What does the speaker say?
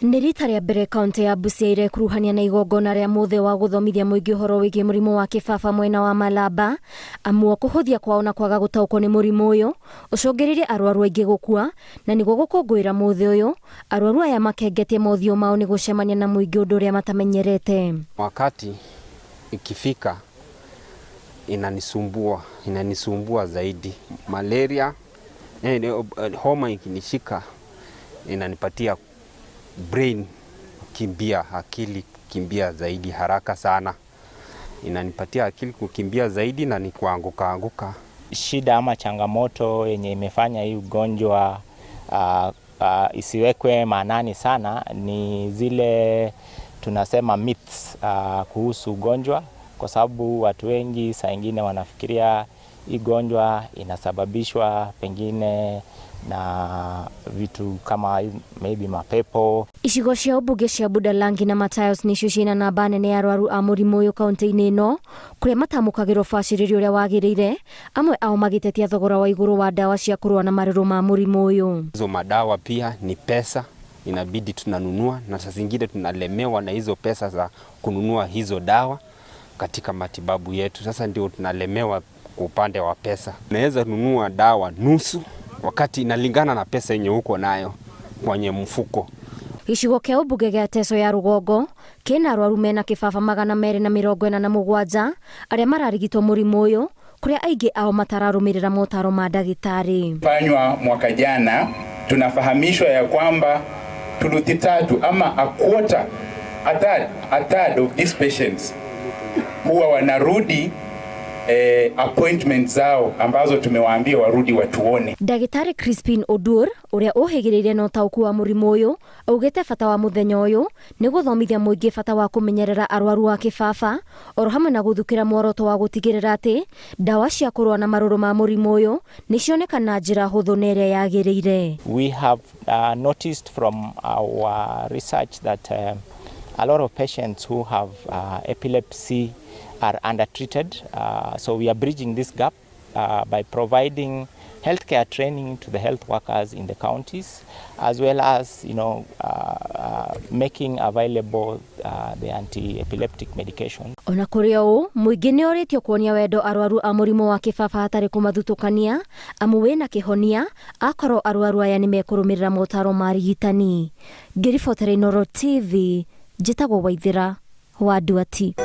Nĩ rita rĩa mbere kaunti ya Busia ĩrekuruhania na igongona rĩa mũthĩ wa gũthomithia mũingĩ ũhoro wĩgiĩ mũrimũ wa kĩbaba mwena wa Malaba, amu kũhũthia kwao na kwaga gũtaũkwo nĩ mũrimũ ũyũ ũcũngĩrĩirie arwaru aingĩ gũkua, na nĩguo gũkũngũĩra mũthĩ ũyũ, arwaru aya makengetie mothiũ mao nĩ gũcemania na mũingĩ, ũndũ ũrĩa matamenyerete. Wakati ikifika inanisumbua, inanisumbua zaidi. Malaria, homa ikinishika inanipatia brain kukimbia, akili kukimbia zaidi haraka sana. Inanipatia akili kukimbia zaidi na ni kuanguka anguka. Shida ama changamoto yenye imefanya hii ugonjwa isiwekwe maanani sana ni zile tunasema myths kuhusu ugonjwa, kwa sababu watu wengi saa ingine wanafikiria hii gonjwa inasababishwa pengine na vitu kama maybe mapepo. Icigo cia ũmbunge cia Budalangi na Matayos nĩcio ciĩna namba nene ya arwaru a mũrimũ ũyũ kaunti-inĩ ĩno, kũrĩa matamũkagĩra ũbacĩrĩri ũrĩa wagĩrĩire, amwe ao magĩtetia thogora wa igũrũ wa ndawa cia kũrũa na marũrũ ma mũrimũ ũyũ. Hizo madawa pia ni pesa, inabidi tunanunua na saa zingine tunalemewa na hizo pesa za kununua hizo dawa katika matibabu yetu. Sasa ndio tunalemewa kwa upande wa pesa. Naweza nunua dawa nusu wakati inalingana na pesa yenye uko nayo kwenye mfuko. Gĩcigo kĩa ũmbunge gĩa Teso ya rũgongo kĩna arwaru mena kĩbaba 247 arĩa mararigitwo mũrimũ ũyũ, kũrĩa aingĩ ao matararũmĩrĩra motaro ma ndagĩtarĩ. Fanywa mwaka jana, tunafahamishwa ya kwamba thuluthi tatu ama a quarter, a third of these patients huwa wanarudi appointment zao ambazo tumewaambia warudi watuone. Ndagĩtarĩ Crispin Odur, ũrĩa ũhĩgĩrĩire na ũtaũku wa mũrimũ ũyũ, augĩte bata wa mũthenya ũyũ nĩ gũthomithia mũingĩ bata wa kũmenyerera arwaru a kĩbaba, oro hamwe na gũthukĩra muoroto wa gũtigĩrĩra atĩ ndawa cia kũrũa na marũrũ ma mũrimũ ũyũ nĩ cioneka na njĩra hũthũ na ĩrĩa yagĩrĩire. We have noticed from our research that a lot of patients who have epilepsy are undertreated. So we are bridging this gap by providing healthcare training to the health workers in the counties, as well as making available the anti-epileptic medication. Ona kũrĩ ũũ, mũingĩ nĩ ũrĩtio kuonia wendo arwaru a mũrimũ wa kĩbaba hatarĩ kũmathutũkania, amu wĩna kĩhonia akorwo arwaru aya nĩ mekũrũmĩrĩra motaro ma arigitani. Ngĩribotera Inooro TV, njĩtagwo Waithĩra wa Nduati.